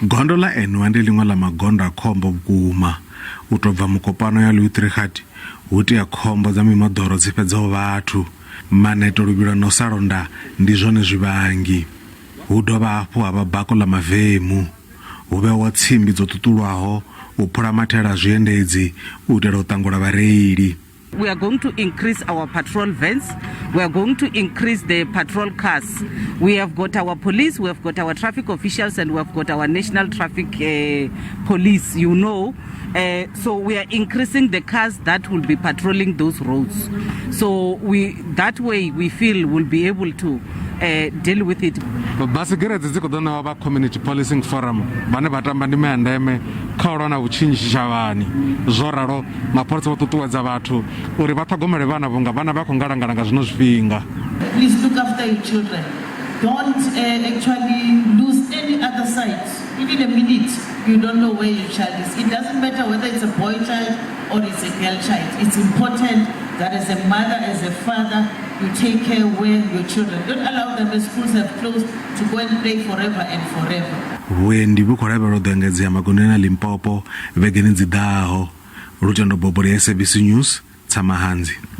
Gondo ḽa N1 ndi ḽiṅwe ḽa magondo a khombo vhukuma. U tou bva mukopano ya Leutrigat hu itea khombo dza mimoḓoro dzi fhedzaho vhathu. Maneto, luvhilo na u sa londa ndi zwone zwivhangi. Hu dovha hafhu ha vha bako ḽa mavemu. Hu vhewa tsimbi dzo ṱuṱulwaho u phula mathaela a zwiendedzi u itela u ṱangula vhareili. We are going to increase our patrol vans. We are going to increase the patrol cars. We have got our police, we have got our traffic officials, and we have got our national traffic police, you know. So we are increasing the cars that will be patrolling those roads. So we that way we feel we'll be able to deal with it. Baisigira edzi dzi khou ḓo ṋewa vha Community Policing Forum vhane vha tamba ndima ya ndeme kha u lwa na vhutshinyi tshitshavhani. Zwo ralo, mapholisa vho ṱuṱuwedza vhathu uri vha ṱhogomele vhana vhunga vhana vha khou ngalangala nga zwino zwifhinga. Please look after your children. Don't actually lose any other sight. Even a minute, you don't know where your child is. It doesn't matter whether it's a boy child or it's a girl child. It's important that as a mother, as a father, you take care where your children. Don't allow them, as schools have closed, to go and play forever and forever. Vhuendi vhu khou lavhelelwa u ḓo engedzea magondoni a Limpopo vhegeni dzi ḓaho. Lutendo Boboli, SABC News, Tshamahanzi.